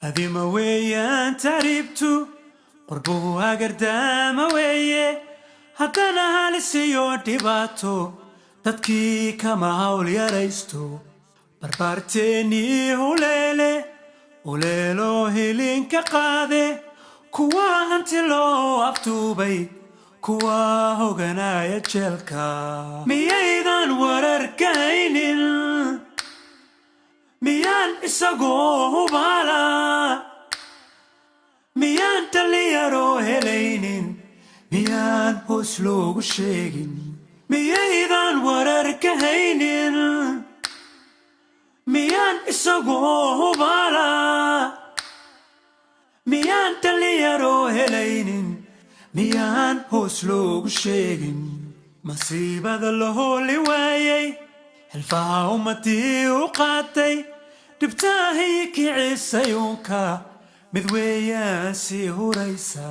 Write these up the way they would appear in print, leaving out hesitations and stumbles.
Adima weeyaan tahriibtu, qurbuhu hagardaama weeye, haddana halisiyo dhibaato dadkii kama hawl yaraysto. Barbaarteennii huleele huleelo hilinka qaade, kuwa hanti loo afduubay, kuwa hoganaya jeelka. Miyaydan wararka haynin? Miyaan isagoo hubaala? Miyaan dhallinyaroo helaynin? Miyaan hoos loogu sheegin? Miyaydan wararka haynin? Miyaan isagoo hubaala? Miyaan dhallinyaroo helaynin? Miyaan hoos loogu sheegin? Masiibada la hooli waayey, xilfaha ummadii u qaatay, dhibtaahii kicisayuunka mid weeyaan sii huraysa,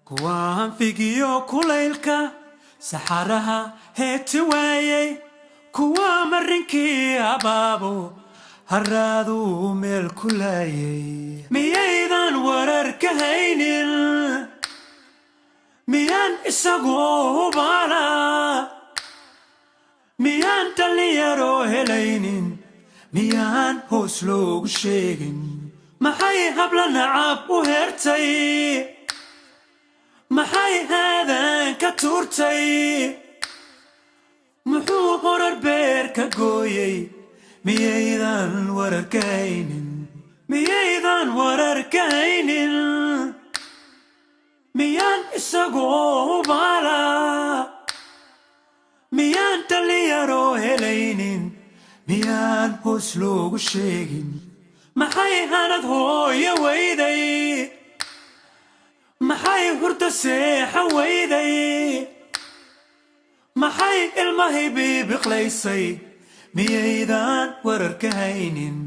kuwa hanfigiyo kulaylka saxaraha heeti waayey, kuwa marinkii abaabo haraaduu meel ku laayay. Miyaydan wararka haynin? Miyaan isagoo hubaala? Miyaan dhallinyaroo helaynin? Miyaan hoos loogu sheegin? Maxay habla nacab u heertay? Maxay haadan ka tuurtay? Muxuu horar beer ka gooyey? Miyaydan wararka haynin? Miyaydan wararka haynin? Miyaan isagoo hubaala? Miyaan dhallinyaroo helaynin? Miyaan hoos loogu sheegin? Maxay hanad hooyo weyday? Maxay hurda seexa weyday? Maxay ilmahay biibiqlaysay? Miyaydan wararka haynin?